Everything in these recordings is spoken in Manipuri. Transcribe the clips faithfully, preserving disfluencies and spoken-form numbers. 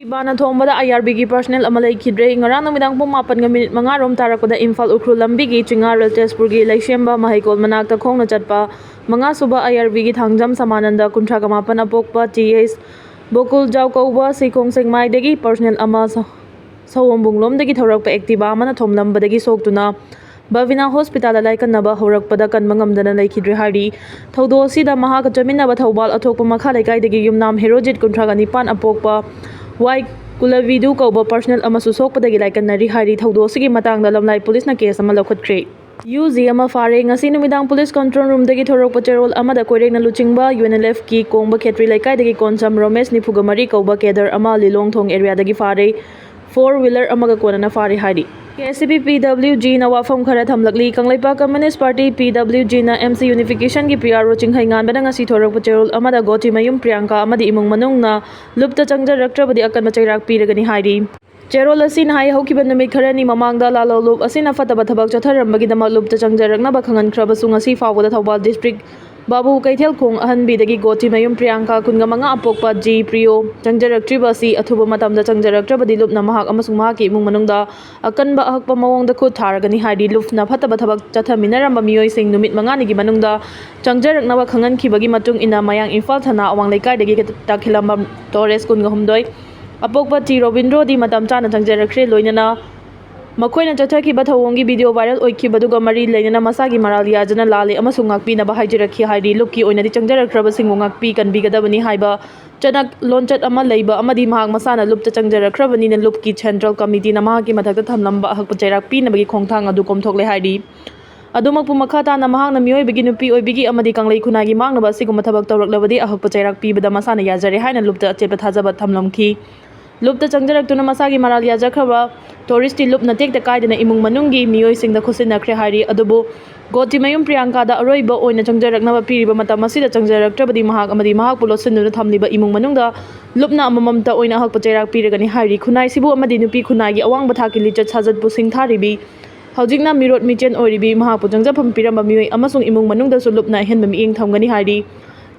ꯏꯕꯥꯅ ꯊꯣꯝꯕꯗ ꯑꯥꯏ ꯑꯥꯔ ꯕꯤꯒꯤ ꯄꯔꯁꯅꯦꯜ ꯑꯃ ꯂꯩꯈꯤꯗ꯭ꯔꯦ꯫ ꯉꯔꯥꯡ ꯅꯨꯃꯤꯗꯥꯡ ꯄꯨꯡ ꯃꯥꯄꯟꯒ ꯃꯤꯅꯤꯠ ꯃꯉꯥ ꯔꯣꯝ ꯇꯥꯔꯛꯄꯗ ꯏꯝꯐꯥꯜ ꯎꯈ꯭ꯔꯨꯜ ꯂꯝꯕꯤꯒꯤ ꯆꯤꯡꯉꯥꯔꯦꯜ ꯇꯦꯖꯄꯨꯔꯒꯤ ꯂꯩꯁꯦꯝꯕ ꯃꯍꯩꯀꯣꯜ ꯃꯅꯥꯛꯇ ꯈꯣꯡꯅ ꯆꯠꯄ ꯃꯉꯥ ꯁꯨꯕ ꯑꯥꯏ ꯑꯥꯔ ꯕꯤꯒꯤ ꯊꯥꯡꯖꯝ ꯁꯃꯥꯅꯟꯗ, ꯀꯨꯟꯊ꯭ꯔꯥꯒ ꯃꯥꯄꯟ ꯑꯄꯣꯛꯄ ꯇꯤ ꯑꯦꯁ ꯕꯣꯀꯨꯜꯖꯥꯎ ꯀꯧꯕ ꯁꯤꯈꯣꯡ ꯁꯦꯛꯃꯥꯏꯗꯒꯤ ꯄꯔꯁꯅꯦꯜ ꯑꯃ ꯁ-, ꯁꯑꯣꯝꯕꯨꯡꯂꯣꯝꯗꯒꯤ ꯊꯧꯔꯛꯄ ꯑꯦꯛꯇꯤꯚꯥ ꯑꯃꯅ ꯊꯣꯝꯂꯝꯕꯗꯒꯤ ꯁꯣꯛꯇꯨꯅ ꯕꯕꯤꯅꯥ ꯍꯣꯁꯄꯤꯇꯥꯜꯗ ꯂꯥꯏꯀꯠꯅꯕ ꯍꯧꯔꯛꯄꯗ ꯀꯟꯕ ꯉꯝꯗꯅ ꯂꯩꯈꯤꯗ꯭ꯔꯦ ꯍꯥꯏꯔꯤ꯫ ꯊꯧꯗꯣꯛ ꯑꯁꯤꯗ ꯃꯍꯥꯛꯀ ꯆꯠꯃꯤꯟꯅꯕ ꯊꯧꯕꯥꯜ ꯑꯊꯣꯛꯄ ꯃꯈꯥ ꯂꯩꯀꯥꯏꯗꯒꯤ ꯌꯨꯝꯅꯥꯝ ꯍꯦꯔꯣꯖꯤꯠ, ꯀꯨꯟꯊ꯭ꯔꯥꯒ ꯅꯤꯄꯥꯟ ꯑꯄꯣꯛꯄ ꯋꯥꯏ ꯀꯨꯂꯕꯤꯗꯨ ꯀꯧꯕ ꯄꯔꯁꯅꯦꯜ ꯑꯃꯁꯨ ꯁꯣꯛꯄꯗꯒꯤ ꯂꯥꯏꯀꯠꯅꯔꯤ ꯍꯥꯏꯔꯤ꯫ ꯊꯧꯗꯣꯛ ꯑꯁꯤꯒꯤ ꯃꯇꯥꯡꯗ ꯂꯝꯂꯥꯏ ꯄꯨꯂꯤꯁꯅ ꯀꯦꯁ ꯑꯃ ꯂꯧꯈꯠꯈ꯭ꯔꯦ꯫ ꯌꯨ ꯖꯤ ꯑꯃ ꯐꯥꯔꯦ꯫ ꯉꯁꯤ ꯅꯨꯃꯤꯗꯥꯡ ꯄꯨꯂꯤꯁ ꯀꯟꯇ꯭ꯔꯣꯜ ꯔꯨꯝꯗꯒꯤ ꯊꯣꯔꯛꯄ ꯆꯦꯔꯣꯜ ꯑꯃꯗ ꯀꯣꯏꯔꯦꯡꯅ ꯂꯨꯆꯤꯡꯕ ꯌꯨ ꯑꯦꯟ ꯑꯦꯜ ꯑꯦꯐꯀꯤ ꯀꯣꯡꯕ ꯈꯦꯇ꯭ꯔꯤ ꯂꯩꯀꯥꯏꯗꯒꯤ ꯀꯣꯟꯁꯝ ꯔꯣꯃꯦꯁ, ꯅꯤꯐꯨꯒ ꯃꯔꯤ ꯀꯧꯕ ꯀꯦꯗꯔ ꯑꯃ ꯂꯤꯂꯣꯡ ꯊꯣꯡ ꯑꯦꯔꯤꯌꯥꯗꯒꯤ ꯐꯥꯔꯦ꯫ ꯐꯣꯔ ꯋꯤꯂꯔ ꯑꯃꯒ ꯀꯣꯟꯅꯅ ꯐꯥꯔꯦ ꯍꯥꯏꯔꯤ꯫ ꯀꯦ S C B P W ꯖꯤꯅ ꯋꯥꯐꯝ ꯈꯔ ꯊꯝꯂꯛꯂꯤ꯫ ꯀꯪꯂꯩꯄꯥꯛ ꯀꯝꯌꯨꯅꯤꯁ꯭ꯠ ꯄꯥꯔꯇꯤ, ꯄꯤ W ꯖꯤꯅ M C ꯌꯨꯅꯤꯐꯤꯀꯦꯁꯟꯒꯤ P R ꯑꯣ ꯆꯤꯡꯈꯩꯉꯥꯟꯕꯅ ꯉꯁꯤ ꯊꯣꯔꯛꯄ ꯆꯦꯔꯣꯜ ꯑꯃꯗ ꯒꯣꯇꯤꯃꯌꯨꯝ ꯄ꯭ꯔꯤꯌꯥꯡꯀꯥ ꯑꯃꯗꯤ ꯏꯃꯨꯡ ꯃꯅꯨꯡꯅ ꯂꯨꯞꯇ ꯆꯪꯖꯔꯛꯇ꯭ꯔꯕꯗꯤ ꯑꯀꯟꯕ ꯆꯩꯔꯥꯛ ꯄꯤꯔꯒꯅꯤ ꯍꯥꯏꯔꯤ꯫ ꯆꯦꯔꯣꯜ ꯑꯁꯤꯅ ꯍꯥꯏ, ꯍꯧꯈꯤꯕ ꯅꯨꯃꯤꯠ ꯈꯔꯅꯤ ꯃꯃꯥꯡꯗ ꯂꯥꯂꯣ ꯂꯨꯞ ꯑꯁꯤꯅ ꯐꯠꯇꯕ ꯊꯕꯛ ꯆꯠꯊꯔꯝꯕꯒꯤꯗꯃꯛ ꯂꯨꯞꯇ ꯆꯪꯖꯔꯛꯅꯕ ꯈꯪꯍꯟꯈ꯭ꯔꯕꯁꯨ, ꯉꯁꯤ ꯐꯥꯎꯕꯗ ꯊꯧꯕꯥꯜ ꯗꯤꯁꯇ꯭ꯔꯤꯛ ꯕꯥꯕꯨ ꯀꯩꯊꯦꯜ ꯈꯣꯡ ꯑꯍꯟꯕꯤꯗꯒꯤ ꯒꯣꯇꯤꯃꯌꯨꯝ ꯄ꯭ꯔꯤꯌꯥꯡꯀꯥ, ꯀꯨꯟꯒ ꯃꯉꯥ ꯑꯄꯣꯛꯄ ꯖꯤ ꯄ꯭ꯔꯤꯌꯣ, ꯆꯪꯖꯔꯛꯇ꯭ꯔꯤꯕ ꯑꯁꯤ ꯑꯊꯨꯕ ꯃꯇꯝꯗ ꯆꯪꯖꯔꯛꯇ꯭ꯔꯕꯗꯤ ꯂꯨꯞꯅ ꯃꯍꯥꯛ ꯑꯃꯁꯨꯡ ꯃꯍꯥꯛꯀꯤ ꯏꯃꯨꯡ ꯃꯅꯨꯡꯗ ꯑꯀꯟꯕ ꯑꯍꯛꯄ ꯃꯑꯣꯡꯗ ꯈꯨꯠ ꯊꯥꯔꯒꯅꯤ ꯍꯥꯏꯔꯤ꯫ ꯂꯨꯞꯅ ꯐꯠꯇꯕ ꯊꯕꯛ ꯆꯠꯊꯃꯤꯟꯅꯔꯝꯕ ꯃꯤꯑꯣꯏꯁꯤꯡ ꯅꯨꯃꯤꯠ ꯃꯉꯥꯅꯤꯒꯤ ꯃꯅꯨꯡꯗ ꯆꯪꯖꯔꯛꯅꯕ ꯈꯪꯍꯟꯈꯤꯕꯒꯤ ꯃꯇꯨꯡ ꯏꯟꯅ, ꯃꯌꯥꯡ ꯏꯝꯐꯥꯜ ꯊꯅꯥ ꯑꯋꯥꯡ ꯂꯩꯀꯥꯏꯗꯒꯤ ꯇꯥꯈꯤꯂꯝꯕꯝ ꯇꯣꯔꯦꯁ, ꯀꯨꯟꯒ ꯍꯨꯝꯗꯣꯏ ꯑꯄꯣꯛꯄ ꯇꯤ ꯔꯣꯕꯤꯟꯗ꯭ꯔꯣꯗꯤ ꯃꯇꯝ ꯆꯥꯅ ꯆꯪꯖꯔꯛꯈ꯭ꯔꯦ꯫ ꯂꯣꯏꯅꯅ ꯃꯈꯣꯏꯅ ꯆꯠꯊꯈꯤꯕ ꯊꯧꯑꯣꯡꯒꯤ ꯚꯤꯗꯤꯑꯣ ꯚꯥꯏꯔꯦꯜ ꯑꯣꯏꯈꯤꯕꯗꯨꯒ ꯃꯔꯤ ꯂꯩꯅꯅ ꯃꯁꯥꯒꯤ ꯃꯔꯥꯜ ꯌꯥꯖꯅ ꯂꯥꯜꯂꯦ ꯑꯃꯁꯨꯡ ꯉꯥꯛꯄꯤꯅꯕ ꯍꯥꯏꯖꯔꯛꯈꯤ ꯍꯥꯏꯔꯤ꯫ ꯂꯨꯞꯀꯤ ꯑꯣꯏꯅꯗꯤ ꯆꯪꯖꯔꯛꯈ꯭ꯔꯕꯁꯤꯡꯕꯨ ꯉꯥꯛꯄꯤ ꯀꯟꯕꯤꯒꯗꯕꯅꯤ ꯍꯥꯏꯕ ꯆꯠꯅ ꯂꯣꯟꯆꯠ ꯑꯃ ꯂꯩꯕ ꯑꯃꯗꯤ ꯃꯍꯥꯛ ꯃꯁꯥꯅ ꯂꯨꯞꯇ ꯆꯪꯖꯔꯛꯈ꯭ꯔꯕꯅꯤꯅ ꯂꯨꯞꯀꯤ ꯁꯦꯟꯇ꯭ꯔꯦꯜ ꯀꯃꯤꯇꯤꯅ ꯃꯍꯥꯛꯀꯤ ꯃꯊꯛꯇ ꯊꯝꯂꯝꯕ ꯑꯍꯛꯄ ꯆꯩꯔꯥꯛ ꯄꯤꯅꯕꯒꯤ ꯈꯣꯡꯊꯥꯡ ꯑꯗꯨ ꯀꯣꯝꯊꯣꯛꯂꯦ ꯍꯥꯏꯔꯤ꯫ ꯑꯗꯨꯃꯛꯄꯨ ꯃꯈꯥ ꯇꯥꯅ ꯃꯍꯥꯛꯅ ꯃꯤꯑꯣꯏꯕꯒꯤ ꯅꯨꯄꯤ ꯑꯣꯏꯕꯤꯒꯤ ꯑꯃꯗꯤ ꯀꯪꯂꯩ ꯈꯨꯟꯅꯥꯏꯒꯤ ꯃꯥꯡꯅꯕ ꯑꯁꯤꯒꯨꯝꯕ ꯊꯕꯛ ꯇꯧꯔꯛꯂꯕꯗꯤ ꯑꯍꯛꯄ ꯆꯩꯔꯥꯛ ꯄꯤꯕꯗ ꯃꯁꯥꯅ ꯌꯥꯖꯔꯦ ꯍꯥꯏꯅ ꯂꯨꯞꯇ ꯑꯆꯦꯠꯄ ꯊꯥꯖꯕ ꯊꯝꯂꯝꯈꯤ꯫ ꯂꯨꯞꯇ ꯆꯪꯖꯔꯛꯇꯨꯅ ꯃꯁꯥꯒꯤ ꯃꯔꯥꯜ ꯌꯥꯖꯈ꯭ꯔꯕ ꯇꯣꯔꯤꯁꯇꯤ ꯂꯨꯞꯅ ꯇꯦꯛꯇ ꯀꯥꯏꯗꯅ ꯏꯃꯨꯡ ꯃꯅꯨꯡꯒꯤ ꯃꯤꯑꯣꯏꯁꯤꯡꯗ ꯈꯨꯠꯁꯤꯟꯅꯈ꯭ꯔꯦ ꯍꯥꯏꯔꯤ꯫ ꯑꯗꯨꯕꯨ ꯒꯣꯇꯤꯃꯌꯨꯝ ꯄ꯭ꯔꯤꯌꯥꯡꯀꯥꯗ ꯑꯔꯣꯏꯕ ꯑꯣꯏꯅ ꯆꯪꯖꯔꯛꯅꯕ ꯄꯤꯔꯤꯕ ꯃꯇꯝ ꯑꯁꯤꯗ ꯆꯪꯖꯔꯛꯇ꯭ꯔꯕꯗꯤ ꯃꯍꯥꯛ ꯑꯃꯗꯤ ꯃꯍꯥꯛꯄꯨ ꯂꯣꯠꯁꯤꯟꯗꯨꯅ ꯊꯝꯂꯤꯕ ꯏꯃꯨꯡ ꯃꯅꯨꯡꯗ ꯂꯨꯞꯅ ꯑꯃꯃꯝꯇ ꯑꯣꯏꯅ ꯑꯍꯛꯄ ꯆꯩꯔꯥꯛ ꯄꯤꯔꯒꯅꯤ ꯍꯥꯏꯔꯤ꯫ ꯈꯨꯟꯅꯥꯏꯁꯤꯕꯨ ꯑꯃꯗꯤ ꯅꯨꯄꯤ ꯈꯨꯟꯅꯥꯏꯒꯤ ꯑꯋꯥꯡꯕ ꯊꯥꯛꯀꯤ ꯂꯤꯆꯠ ꯁꯥꯖꯠꯄꯨ ꯁꯤꯡꯊꯥꯔꯤꯕꯤ ꯍꯧꯖꯤꯛꯅ ꯃꯤꯔꯣꯠ ꯃꯤꯆꯦꯟ ꯑꯣꯏꯔꯤꯕꯤ ꯃꯍꯥꯛꯄꯨ ꯆꯪꯖꯐꯝ ꯄꯤꯔꯝꯕ ꯃꯤꯑꯣꯏ ꯑꯃꯁꯨꯡ ꯏꯃꯨꯡ ꯃꯅꯨꯡꯗꯁꯨ ꯂꯨꯞꯅ ꯑꯍꯦꯟꯕ ꯃꯤꯠꯌꯦꯡ ꯊꯝꯒꯅꯤ ꯍꯥꯏꯔꯤ꯫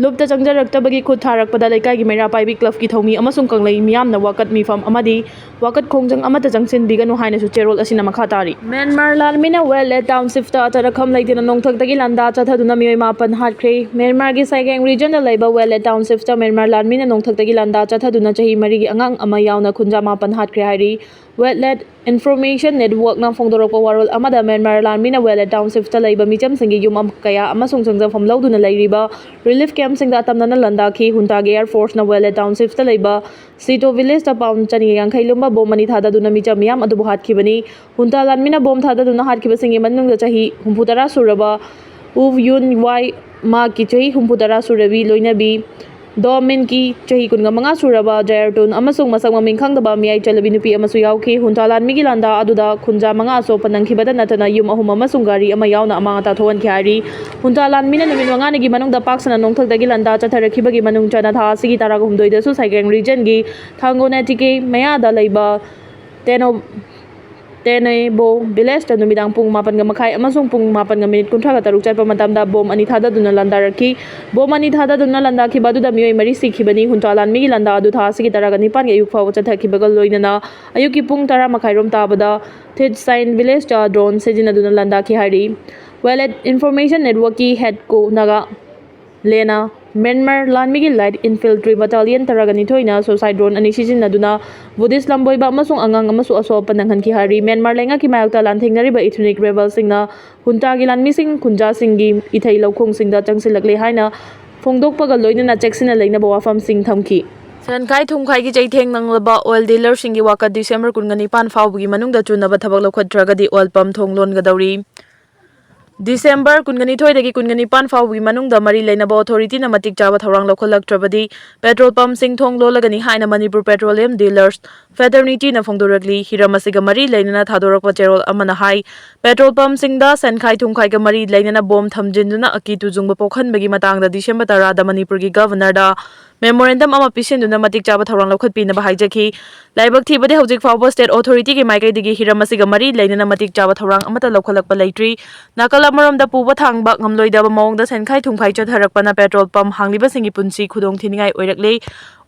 ꯂꯨꯞꯇ ꯆꯪꯖꯔꯛꯇꯕꯒꯤ ꯈꯨꯠ ꯊꯥꯔꯛꯄꯗ ꯂꯩꯀꯥꯏꯒꯤ ꯃꯩꯔꯥ ꯄꯥꯏꯕꯤ ꯀ꯭ꯂꯕꯀꯤ ꯊꯧꯃꯤ ꯑꯃꯁꯨꯡ ꯀꯪꯂꯩ ꯃꯤꯌꯥꯝꯅ ꯋꯥꯀꯠ ꯃꯤꯐꯝ ꯑꯃꯗꯤ ꯋꯥꯀꯠ ꯈꯣꯡꯖꯪ ꯑꯃꯠꯇ ꯆꯪꯁꯤꯟꯕꯤꯒꯅꯨ ꯍꯥꯏꯅꯁꯨ ꯆꯦꯔꯣꯜ ꯑꯁꯤꯅ ꯃꯈꯥ ꯇꯥꯔꯤ꯫ ꯃ꯭ꯌꯥꯟꯃꯥꯔ ꯂꯥꯟꯃꯤꯅ ꯋꯦꯠꯂꯦꯠ ꯇꯥꯎꯟꯁꯤꯞꯇ ꯑꯆꯔꯛꯈꯝ ꯂꯩꯇꯅ ꯅꯣꯡꯊꯛꯇꯒꯤ ꯂꯥꯟꯗꯥ ꯆꯠꯊꯗꯨꯅ ꯃꯤꯑꯣꯏ ꯃꯥꯄꯟ ꯍꯥꯠꯈ꯭ꯔꯦ꯫ ꯃ꯭ꯌꯥꯟꯃꯥꯔꯒꯤ ꯁꯥꯏꯒꯦꯡ ꯔꯤꯖꯟꯗ ꯂꯩꯕ ꯋꯦꯠꯂꯦꯠ ꯇꯥꯎꯟꯁꯤꯞꯇ ꯃ꯭ꯌꯥꯟꯃꯥꯔ ꯂꯥꯟꯃꯤꯅ ꯅꯣꯡꯊꯛꯇꯒꯤ ꯂꯥꯟꯗꯥ ꯆꯠꯊꯗꯨꯅ ꯆꯍꯤ ꯃꯔꯤꯒꯤ ꯑꯉꯥꯡ ꯑꯃ ꯌꯥꯎꯅ ꯈꯨꯟꯖꯥ ꯃꯥꯄꯟ ꯍꯥꯠꯈ꯭ꯔꯦ ꯍꯥꯏꯔꯤ꯫ ꯋꯦꯠꯂꯦꯠ ꯏꯟꯐꯣꯔꯃꯦꯁꯟ ꯅꯦꯠꯋꯥꯔꯛꯅ ꯐꯣꯡꯗꯣꯔꯛꯄ ꯋꯥꯔꯣꯜ ꯑꯃꯗ ꯃ꯭ꯌꯥꯟꯃꯥꯔ ꯂꯥꯟꯃꯤꯅ ꯋꯦꯠꯂꯦꯠ ꯇꯥꯎꯟꯁꯤꯞꯇ ꯂꯩꯕ ꯃꯤꯆꯝꯁꯤꯡꯒꯤ ꯌꯨꯝ ꯑꯃ ꯀꯌꯥ ꯑꯃꯁꯨꯡ ꯆꯪꯖꯐꯝ ꯂꯧꯗꯨꯅ ꯂꯩꯔꯤꯕ ꯔꯤꯂꯤꯐ ꯀꯦꯝꯞꯁꯤꯡꯗ ꯑꯇꯝꯅꯅ ꯂꯥꯟꯗꯥꯈꯤ꯫ ꯍꯨꯟꯇꯥꯒꯤ ꯑꯦꯌꯔ ꯐꯣꯔꯁꯅ ꯋꯦꯠꯂꯦꯠ ꯇꯥꯎꯟꯁꯤꯞꯇ ꯂꯩꯕ ꯁꯤꯇꯣ ꯚꯤꯂꯦꯖꯇ ꯄꯥꯎꯟ ꯆꯅꯤ ꯌꯥꯡꯈꯩ ꯂꯨꯝꯕ ꯕꯣꯝ ꯑꯅꯤ ꯊꯥꯗꯗꯨꯅ ꯃꯤꯆꯝ ꯃꯤꯌꯥꯝ ꯑꯗꯨꯕꯨ ꯍꯥꯠꯈꯤꯕꯅꯤ꯫ ꯍꯨꯟꯇꯥ ꯂꯥꯟꯃꯤꯅ ꯕꯣꯝ ꯊꯥꯗꯗꯨꯅ ꯍꯥꯠꯈꯤꯕꯁꯤꯡꯒꯤ ꯃꯅꯨꯡꯗ ꯆꯍꯤ ꯍꯨꯝꯐꯨꯇꯔꯥ ꯁꯨꯔꯕ ꯎ ꯌꯨꯟ ꯋꯥꯏ, ꯃꯍꯥꯛꯀꯤ ꯆꯍꯤ ꯍꯨꯝꯐꯨꯇꯔꯥ ꯁꯨꯔꯕꯤ ꯂꯣꯏꯅꯕꯤ ꯗꯣ ꯃꯤꯟꯀꯤ, ꯆꯍꯤ ꯀꯨꯟꯒ ꯃꯉꯥ ꯁꯨꯔꯕ ꯖꯌꯔꯇꯨꯟ ꯑꯃꯁꯨꯡ ꯃꯁꯛ ꯃꯃꯤꯡ ꯈꯪꯗꯕ ꯃꯤꯌꯥꯏ ꯆꯜꯂꯕꯤ ꯅꯨꯄꯤ ꯑꯃꯁꯨ ꯌꯥꯎꯈꯤ꯫ ꯍꯨꯟꯇꯥ ꯂꯥꯟꯃꯤꯒꯤ ꯂꯥꯟꯗꯥ ꯑꯗꯨꯗ ꯈꯨꯟꯖꯥ ꯃꯉꯥ ꯑꯁꯣꯛꯄ ꯅꯪꯈꯤꯕꯇ ꯅꯠꯇꯅ ꯌꯨꯝ ꯑꯍꯨꯝ ꯑꯃꯁꯨꯡ ꯒꯥꯔꯤ ꯑꯃ ꯌꯥꯎꯅ ꯑꯃꯥꯡ ꯑꯇꯥ ꯊꯣꯛꯍꯟꯈꯤ ꯍꯥꯏꯔꯤ꯫ ꯍꯨꯟꯇꯥ ꯂꯥꯟꯃꯤꯅ ꯅꯨꯃꯤꯠ ꯃꯉꯥꯅꯤꯒꯤ ꯃꯅꯨꯡꯗ ꯄꯥꯛ ꯁꯟꯅ ꯅꯣꯡꯊꯛꯇꯒꯤ ꯂꯥꯟꯗꯥ ꯆꯠꯊꯔꯛꯈꯤꯕꯒꯤ ꯃꯅꯨꯡ ꯆꯟꯅ ꯊꯥ ꯑꯁꯤꯒꯤ ꯇꯔꯥꯍꯨꯝꯗꯣꯏꯗꯁꯨ ꯁꯥꯏꯒꯦꯡ ꯔꯤꯖꯟꯒꯤ ꯊꯥꯡꯒꯣꯅꯦꯇꯤꯀꯦ ꯃꯌꯥꯗ ꯂꯩꯕ ꯇꯦꯅꯣ ꯇꯦꯅꯦꯕꯣ ꯚꯤꯂꯦꯖꯇ ꯅꯨꯃꯤꯗꯥꯡ ꯄꯨꯡ ꯃꯥꯄꯟꯒ ꯃꯈꯥꯏ ꯑꯃꯁꯨꯡ ꯄꯨꯡ ꯃꯥꯄꯟꯒ ꯃꯤꯅꯤꯠ ꯀꯨꯟꯊ꯭ꯔꯥꯒ ꯇꯔꯨꯛ ꯆꯠꯄ ꯃꯇꯝꯗ ꯕꯣꯝ ꯑꯅꯤ ꯊꯥꯗꯗꯨꯅ ꯂꯥꯟꯗꯥꯔꯛꯈꯤ꯫ ꯕꯣꯝ ꯑꯅꯤ ꯊꯥꯗꯗꯨꯅ ꯂꯥꯟꯗꯥꯈꯤꯕ ꯑꯗꯨꯗ ꯃꯤꯑꯣꯏ ꯃꯔꯤ ꯁꯤꯈꯤꯕꯅꯤ꯫ ꯍꯨꯟꯇꯥ ꯂꯥꯟꯃꯤꯒꯤ ꯂꯥꯟꯗꯥ ꯑꯗꯨ ꯊꯥ ꯑꯁꯤꯒꯤ ꯇꯔꯥꯒ ꯅꯤꯄꯥꯟꯒꯤ ꯑꯌꯨꯛ ꯐꯥꯎꯕ ꯆꯠꯊꯈꯤꯕꯒ ꯂꯣꯏꯅꯅ ꯑꯌꯨꯛꯀꯤ ꯄꯨꯡ ꯇꯔꯥ ꯃꯈꯥꯏꯔꯣꯝ ꯇꯥꯕꯗ ꯊꯤꯠ ꯁꯥꯏꯟ ꯚꯤꯂꯦꯖꯇ ꯗ꯭ꯔꯣꯟ ꯁꯤꯖꯤꯟꯅꯗꯨꯅ ꯂꯥꯟꯗꯥꯈꯤ ꯍꯥꯏꯔꯤ꯫ ꯋꯦꯠꯂꯦꯠ ꯏꯟꯐꯣꯔꯃꯦꯁꯟ ꯅꯦꯠꯋꯥꯔꯛꯀꯤ ꯍꯦꯠ ꯀꯣ ꯅꯥꯒꯥ ꯂꯦꯅ ꯃ꯭ꯌꯥꯟꯃꯥꯔ ꯂꯥꯟꯃꯤꯒꯤ ꯂꯥꯏꯠ ꯏꯟꯐꯦꯟꯇ꯭ꯔꯤ ꯕꯠꯇꯥꯂꯤꯌꯟ ꯇꯔꯥꯒ ꯅꯤꯊꯣꯏꯅ ꯁꯨꯁꯥꯏꯠ ꯗ꯭ꯔꯣꯟ ꯑꯅꯤ ꯁꯤꯖꯤꯟꯅꯗꯨꯅ ꯕꯨꯙꯤꯁ ꯂꯝꯕꯣꯏꯕ ꯑꯃꯁꯨꯡ ꯑꯉꯥꯡ ꯑꯃꯁꯨ ꯑꯁꯣꯛ ꯑꯄꯟ ꯅꯪꯍꯟꯈꯤ ꯍꯥꯏꯔꯤ꯫ ꯃ꯭ꯌꯥꯟꯃꯥꯔ ꯂꯩꯉꯥꯛꯀꯤ ꯃꯥꯌꯣꯛꯇ ꯂꯥꯟꯊꯦꯡꯅꯔꯤꯕ ꯏꯊꯅꯤꯛ ꯔꯦꯕꯦꯜꯁꯤꯡꯅ ꯍꯨꯟꯇꯥꯒꯤ ꯂꯥꯟꯃꯤꯁꯤꯡ ꯈꯨꯟꯖꯥꯁꯤꯡꯒꯤ ꯏꯊꯩ ꯂꯧꯈꯣꯡꯁꯤꯡꯗ ꯆꯪꯁꯤꯜꯂꯛꯂꯦ ꯍꯥꯏꯅ ꯐꯣꯡꯗꯣꯛꯄꯒ ꯂꯣꯏꯅꯅ ꯆꯦꯛꯁꯤꯟꯅ ꯂꯩꯅꯕ ꯋꯥꯐꯝꯁꯤꯡ ꯊꯝꯈꯤ꯫ ꯁꯦꯟꯈꯥꯏ ꯊꯨꯝꯈꯥꯏꯒꯤ ꯆꯩꯊꯦꯡ ꯅꯪꯂꯕ ꯑꯣꯏꯜ ꯗꯤꯂꯔꯁꯤꯡꯒꯤ ꯋꯥꯀꯠ ꯗꯤꯁꯦꯝꯕꯔ ꯀꯨꯟꯒ ꯅꯤꯄꯥꯟ ꯐꯥꯎꯕꯒꯤ ꯃꯅꯨꯡꯗ ꯆꯨꯅꯕ ꯊꯕꯛ ꯂꯧꯈꯠꯇ꯭ꯔꯒꯗꯤ ꯑꯣꯏꯜ ꯄꯝ ꯊꯣꯡ ꯂꯣꯟꯒꯗꯧꯔꯤ꯫ ꯗꯤꯁꯦꯝꯕꯔ ꯀꯨꯟꯒ ꯅꯤꯊꯣꯏꯗꯒꯤ ꯀꯨꯟꯒ ꯅꯤꯄꯥꯟ ꯐꯥꯎꯕꯒꯤ ꯃꯅꯨꯡꯗ ꯃꯔꯤ ꯂꯩꯅꯕ ꯑꯣꯊꯣꯔꯤꯇꯤꯅ ꯃꯇꯤꯛ ꯆꯥꯕ ꯊꯧꯔꯥꯡ ꯂꯧꯈꯠꯂꯛꯇ꯭ꯔꯕꯗꯤ ꯄꯦꯇ꯭ꯔꯣꯜ ꯄꯝꯁꯤꯡ ꯊꯣꯡ ꯂꯣꯜꯂꯒꯅꯤ ꯍꯥꯏꯅ ꯃꯅꯤꯄꯨꯔ ꯄꯦꯇ꯭ꯔꯣꯂꯤꯌꯝ ꯗꯤꯂꯔꯁ ꯐꯦꯇꯔꯅꯤꯇꯤꯅ ꯐꯣꯡꯗꯣꯔꯛꯂꯤ꯫ ꯍꯤꯔꯝ ꯑꯁꯤꯒ ꯃꯔꯤ ꯂꯩꯅꯅ ꯊꯥꯗꯣꯔꯛꯄ ꯆꯦꯔꯣꯜ ꯑꯃꯅ ꯍꯥꯏ, ꯄꯦꯇ꯭ꯔꯣꯜ ꯄꯝꯁꯤꯡꯗ ꯁꯦꯟꯈꯥꯏ ꯊꯨꯝꯈꯥꯏꯒ ꯃꯔꯤ ꯂꯩꯅꯅ ꯕꯣꯝ ꯊꯝꯖꯤꯟꯗꯨꯅ ꯑꯀꯤ ꯇꯨꯖꯨꯡꯕ ꯄꯣꯛꯍꯟꯕꯒꯤ ꯃꯇꯥꯡꯗ ꯗꯤꯁꯦꯝꯕꯔ ꯇꯔꯥꯗ ꯃꯅꯤꯄꯨꯔꯒꯤ ꯒꯚꯔꯅꯔꯗ memorandum ꯑꯃ ꯄꯤꯁꯤꯟꯗꯨꯅ ꯃꯇꯤꯛ ꯆꯥꯕ ꯊꯧꯔꯥꯡ ꯂꯧꯈꯠꯄꯤꯅꯕ ꯍꯥꯏꯖꯈꯤ꯫ ꯂꯥꯏꯕꯛ ꯊꯤꯕꯗꯤ ꯍꯧꯖꯤꯛ ꯐꯥꯎꯕ state authority ꯒꯤ ꯃꯥꯏꯀꯩꯗꯒꯤ ꯍꯤꯔꯝ ꯑꯁꯤꯒ ꯃꯔꯤ ꯂꯩꯅꯅ ꯃꯇꯤꯛ ꯆꯥꯕ ꯊꯧꯔꯥꯡ ꯑꯃꯠꯇ ꯂꯧꯈꯠꯂꯛꯄ ꯂꯩꯇ꯭ꯔꯤ꯫ ꯅꯥꯀꯜ ꯑꯃꯔꯣꯝꯗ ꯄꯨꯕ ꯊꯥꯡꯕ ꯉꯝꯂꯣꯏꯗꯕ ꯃꯑꯣꯡꯗ ꯁꯦꯟꯈꯥꯏ ꯊꯨꯝꯈꯥꯏ ꯆꯠꯊꯔꯛꯄꯅ petrol pump ꯍꯥꯡꯂꯤꯕꯁꯤꯡꯒꯤ ꯄꯨꯟꯁꯤ ꯈꯨꯗꯣꯡ ꯊꯤꯅꯤꯡꯉꯥꯏ ꯑꯣꯏꯔꯛꯂꯤ꯫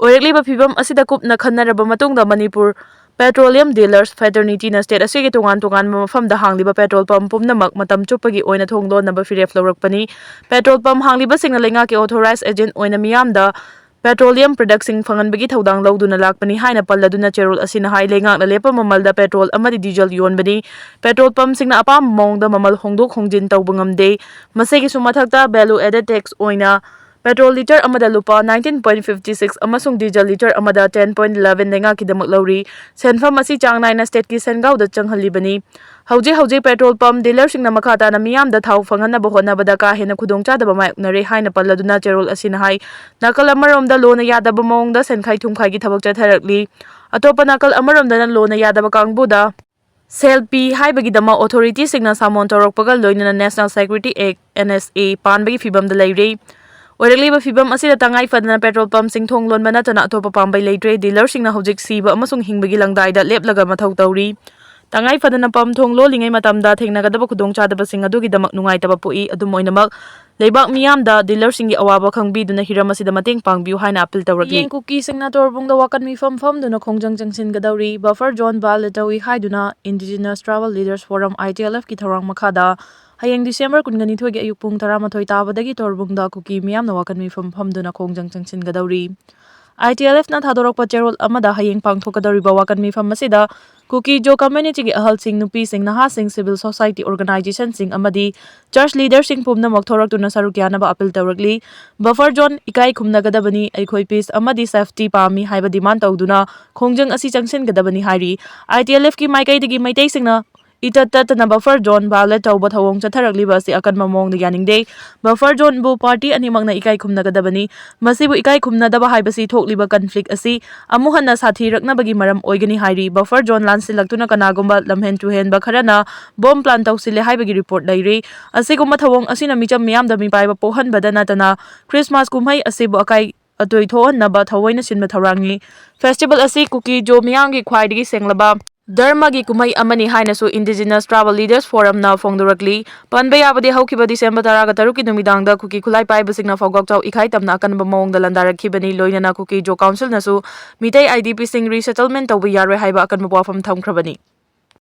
ꯑꯣꯏꯔꯛꯂꯤꯕ ꯐꯤꯕꯝ ꯑꯁꯤꯗ ꯀꯨꯞꯅ ꯈꯟꯅꯔꯕ ꯃꯇꯨꯡꯗ Manipur Petroleum Dealers Fraternity ꯅ state ꯑꯁꯤꯒꯤ ꯇꯣꯉꯥꯟ ꯇꯣꯉꯥꯟꯕ ꯃꯐꯝꯗ ꯍꯥꯡꯂꯤꯕ petrol pump ꯄꯨꯝꯅꯃꯛ ꯃꯇꯝ ꯆꯨꯞꯄꯒꯤ ꯑꯣꯏꯅ ꯊꯣꯡ ꯂꯣꯟꯅꯕ ꯐꯤꯔꯦꯞ ꯂꯧꯔꯛꯄꯅꯤ꯫ Petrol pump ꯍꯥꯡꯂꯤꯕꯁꯤꯡꯅ ꯂꯩꯉꯥꯛꯀꯤ authorized agent ꯑꯣꯏꯅ ꯃꯤꯌꯥꯝꯗ petroleum product ꯁꯤꯡ ꯐꯪꯍꯟꯕꯒꯤ ꯊꯧꯗꯥꯡ ꯂꯧꯗꯨꯅ ꯂꯥꯛꯄꯅꯤ ꯍꯥꯏꯅ ꯄꯜꯂꯗꯨꯅ ꯆꯦꯔꯣꯜ ꯑꯁꯤꯅ ꯍꯥꯏ, ꯂꯩꯉꯥꯛꯅ ꯂꯦꯞꯄ ꯃꯃꯜꯗ petrol ꯑꯃꯗꯤ diesel ꯌꯣꯟꯕꯅꯤ꯫ Petrol pump ꯁꯤꯡꯅ ꯑꯄꯥꯝꯕ ꯃꯑꯣꯡꯗ ꯃꯃꯜ ꯍꯣꯡꯗꯣꯛ ꯍꯣꯡꯖꯤꯟ ꯇꯧꯕ ꯉꯝꯗꯦ꯫ ꯃꯁꯤꯒꯤꯁꯨ ꯃꯊꯛꯇ value added tax ꯑꯣꯏꯅ petrol litre ꯑꯃꯗ ꯂꯨꯄꯥ nineteen point fifty six ꯑꯃꯁꯨꯡ diesel litre ꯑꯃꯗ ten point eleven ꯂꯩꯉꯥꯛꯀꯤꯗꯃꯛ ꯂꯧꯔꯤ꯫ ꯁꯦꯟꯐꯝ ꯑꯁꯤ ꯆꯥꯡ ꯅꯥꯏꯅ state ꯀꯤ ꯁꯦꯟꯒꯥꯎꯗ ꯆꯪꯍꯜꯂꯤꯕꯅꯤ꯫ ꯍꯧꯖꯤꯛ ꯍꯧꯖꯤꯛ petrol pump dealer ꯁꯤꯡꯅ ꯃꯈꯥ ꯇꯥꯅ ꯃꯤꯌꯥꯝꯗ ꯊꯥꯎ ꯐꯪꯍꯟꯅꯕ ꯍꯣꯠꯅꯕꯗ ꯀꯥ ꯍꯦꯟꯅ ꯈꯨꯗꯣꯡꯆꯥꯗꯕ ꯃꯥꯌꯣꯛꯅꯔꯦ ꯍꯥꯏꯅ ꯄꯜꯂꯗꯨꯅ ꯆꯦꯔꯣꯜ ꯑꯁꯤꯅ ꯍꯥꯏ, ꯅꯥꯀꯜ ꯑꯃꯔꯣꯝꯗ ꯂꯣꯅ ꯌꯥꯗꯕ ꯃꯑꯣꯡꯗ ꯁꯦꯟꯈꯥꯏ ꯊꯨꯝꯈꯥꯏꯒꯤ ꯊꯕꯛ ꯆꯠꯊꯔꯛꯂꯤ꯫ ꯑꯇꯣꯞꯄ ꯅꯥꯀꯜ ꯑꯃꯔꯣꯝꯗꯅ ꯂꯣꯅ ꯌꯥꯗꯕ ꯀꯥꯡꯕꯨꯗ ꯁꯦꯜ ꯄꯤ ꯍꯥꯏꯕꯒꯤꯗꯃꯛ authority ꯁꯤꯡꯅ ꯁꯥꯃꯣꯟ ꯇꯧꯔꯛꯄꯒ ꯂꯣꯏꯅꯅ National Security Act, N S A, ꯄꯥꯟꯕꯒꯤ ꯐꯤꯕꯝꯗ ꯂꯩꯔꯦ꯫ ꯑꯣꯏꯔꯛꯂꯤꯕ ꯐꯤꯕꯝ ꯑꯁꯤꯗ ꯇꯉꯥꯏ ꯐꯗꯅ petrol pump ꯁꯤꯡ ꯊꯣꯡ ꯂꯣꯟꯕ ꯅꯠꯇꯅ ꯑꯇꯣꯞꯄ ꯄꯥꯝꯕꯩ ꯂꯩꯇ꯭ꯔꯦ꯫ Dealer ꯁꯤꯡꯅ ꯍꯧꯖꯤꯛ ꯁꯤꯕ ꯑꯃꯁꯨꯡ ꯍꯤꯡꯕꯒꯤ ꯂꯪꯗꯥꯏꯗ ꯂꯦꯞꯂꯒ ꯃꯊꯧ ꯇꯧꯔꯤ꯫ ꯇꯉꯥꯏ ꯐꯗꯅ pump ꯊꯣꯡ ꯂꯣꯜꯂꯤꯉꯩ ꯃꯇꯝꯗ ꯊꯦꯡꯅꯒꯗꯕ ꯈꯨꯗꯣꯡꯆꯥꯗꯕꯁꯤꯡ ꯑꯗꯨꯒꯤꯗꯃꯛ ꯅꯨꯡꯉꯥꯏꯇꯕ ꯄꯣꯛꯏ꯫ ꯑꯗꯨꯝ ꯑꯣꯏꯅꯃꯛ, ꯂꯩꯕꯥꯛ ꯃꯤꯌꯥꯝꯗ dealer ꯁꯤꯡꯒꯤ ꯑꯋꯥꯕ ꯈꯪꯕꯤꯗꯨꯅ ꯍꯤꯔꯝ ꯑꯁꯤꯗ ꯃꯇꯦꯡ ꯄꯥꯡꯕꯤꯌꯨ ꯍꯥꯏꯅ appeal ꯇꯧꯔꯛꯂꯤ꯫ ꯍꯌꯦꯡ ꯀꯨꯀꯤꯁꯤꯡꯅ ꯇꯣꯔꯕꯨꯡꯗ ꯋꯥꯀꯠ ꯃꯤꯐꯝ ꯐꯝꯗꯨꯅ ꯈꯣꯡꯖꯪ ꯆꯪꯁꯤꯟꯒꯗꯧꯔꯤ꯫ Buffer zone violate ꯇꯧꯏ ꯍꯥꯏꯗꯨꯅ Indigenous Tribal Leaders Forum, I T L F ꯀꯤ ꯊꯧꯔꯥꯡ ꯃꯈꯥꯗ ꯍꯌꯦꯡ December ꯀꯨꯟꯒ ꯅꯤꯊꯣꯏꯒꯤ ꯑꯌꯨꯛ ꯄꯨꯡ ꯇꯔꯥꯃꯥꯊꯣꯏ ꯇꯥꯕꯗꯒꯤ ꯇꯣꯔꯕꯨꯡꯗ ꯀꯨꯀꯤ ꯃꯤꯌꯥꯝꯅ ꯋꯥꯀꯠ ꯃꯤꯐꯝ ꯐꯝꯗꯨꯅ ꯈꯣꯡꯖꯪ ꯆꯪꯁꯤꯟꯒꯗꯧꯔꯤ꯫ I T L F ꯅ ꯊꯥꯗꯣꯔꯛꯄ ꯆꯦꯔꯣꯜ ꯑꯃꯗ ꯍꯌꯦꯡ ꯄꯥꯡꯊꯣꯛꯀꯗꯧꯔꯤꯕ ꯋꯥꯀꯠ ꯃꯤꯐꯝ ꯑꯁꯤꯗ ꯀꯨꯀꯤ ꯖꯣ community ꯒꯤ ꯑꯍꯜꯁꯤꯡ, ꯅꯨꯄꯤꯁꯤꯡ, ꯅꯍꯥꯁꯤꯡ, civil society organization ꯁꯤꯡ ꯑꯃꯗꯤ church leader ꯁꯤꯡ ꯄꯨꯝꯅꯃꯛ ꯊꯣꯔꯛꯇꯨꯅ ꯁꯔꯨꯛ ꯌꯥꯅꯕ appeal ꯇꯧꯔꯛꯂꯤ꯫ Buffer zone ꯏꯀꯥꯏ ꯈꯨꯝꯅꯒꯗꯕꯅꯤ, ꯑꯩꯈꯣꯏ peace ꯑꯃꯗꯤ safety ꯄꯥꯝꯃꯤ ꯍꯥꯏꯕ demand ꯇꯧꯗꯨꯅ ꯈꯣꯡꯖꯪ ꯑꯁꯤ ꯆꯪꯁꯤꯟꯒꯗꯕꯅꯤ ꯍꯥꯏꯔꯤ꯫ I T L F ꯀꯤ ꯃꯥꯏꯀꯩꯗꯒꯤ ꯃꯩꯇꯩꯁꯤꯡꯅ ꯏꯇꯠ ꯇꯠꯇꯅ buffer zone violate ꯇꯧꯕ ꯊꯧꯑꯣꯡ ꯆꯠꯊꯔꯛꯂꯤꯕ ꯑꯁꯤ ꯑꯀꯟꯕ ꯃꯑꯣꯡꯗ ꯌꯥꯅꯤꯡꯗꯦ꯫ Buffer zone ꯕꯨ party ꯑꯅꯤꯃꯛꯅ ꯏꯀꯥꯏ ꯈꯨꯝꯅꯒꯗꯕꯅꯤ꯫ ꯃꯁꯤꯕꯨ ꯏꯀꯥꯏ ꯈꯨꯝꯅꯗꯕ ꯍꯥꯏꯕꯁꯤ ꯊꯣꯛꯂꯤꯕ conflict ꯑꯁꯤ ꯑꯃꯨꯛ ꯍꯟꯅ ꯁꯥꯊꯤꯔꯛꯅꯕꯒꯤ ꯃꯔꯝ ꯑꯣꯏꯒꯅꯤ ꯍꯥꯏꯔꯤ꯫ Buffer zone ꯂꯥꯟꯁꯤꯜꯂꯛꯇꯨꯅ ꯀꯅꯥꯒꯨꯝꯕ ꯂꯝꯍꯦꯟ ꯇꯨꯍꯦꯟꯕ ꯈꯔꯅ bomb plant ꯇꯧꯁꯤꯜꯂꯦ ꯍꯥꯏꯕꯒꯤ report ꯂꯩꯔꯤ꯫ ꯑꯁꯤꯒꯨꯝꯕ ꯊꯧꯑꯣꯡ ꯑꯁꯤꯅ ꯃꯤꯆꯝ ꯃꯤꯌꯥꯝꯗ ꯃꯤꯄꯥꯏꯕ ꯄꯣꯛꯍꯟꯕꯗ ꯅꯠꯇꯅ Christmas ꯀꯨꯝꯍꯩ ꯑꯁꯤꯕꯨ ꯑꯀꯥꯏ ꯑꯇꯣꯏ ꯊꯣꯛꯍꯟꯅꯕ ꯊꯑꯣꯏꯅ ꯁꯤꯟꯕ ꯊꯧꯔꯥꯡꯅꯤ꯫ Festival ꯑꯁꯤ ꯀꯨꯀꯤ ꯖꯣ ꯃꯤꯌꯥꯝꯒꯤ ꯈ꯭ꯋꯥꯏꯗꯒꯤ ꯁꯦꯡꯂꯕ ꯙꯔꯃꯒꯤ ꯀꯨꯝꯍꯩ ꯑꯃꯅꯤ ꯍꯥꯏꯅꯁꯨ Indigenous Tribal Leaders Forumꯅ ꯐꯣꯡꯗꯣꯔꯛꯂꯤ꯫ ꯄꯟꯕ ꯌꯥꯕꯗꯤ, ꯍꯧꯈꯤꯕ December ꯇꯔꯥꯒ ꯇꯔꯨꯛꯀꯤ ꯅꯨꯃꯤꯗꯥꯡꯗ ꯀꯨꯀꯤ ꯈꯨꯠꯂꯥꯏ ꯄꯥꯏꯕꯁꯤꯡꯅ ꯐꯥꯎꯒꯥꯛꯆꯥꯎ ꯏꯀꯥꯏ ꯇꯝꯅ ꯑꯀꯟꯕ ꯃꯑꯣꯡꯗ ꯂꯥꯟꯗꯥꯔꯛꯈꯤꯕꯅꯤ꯫ ꯂꯣꯏꯅꯅ ꯀꯨꯀꯤ ꯖꯣ Councilꯅꯁꯨ ꯃꯤꯇꯩ IDPꯁꯤꯡ resettlement ꯇꯧꯕ ꯌꯥꯔꯣꯏ ꯍꯥꯏꯕ ꯑꯀꯟꯕ ꯋꯥꯐꯝ ꯊꯝꯈ꯭ꯔꯕꯅꯤ꯫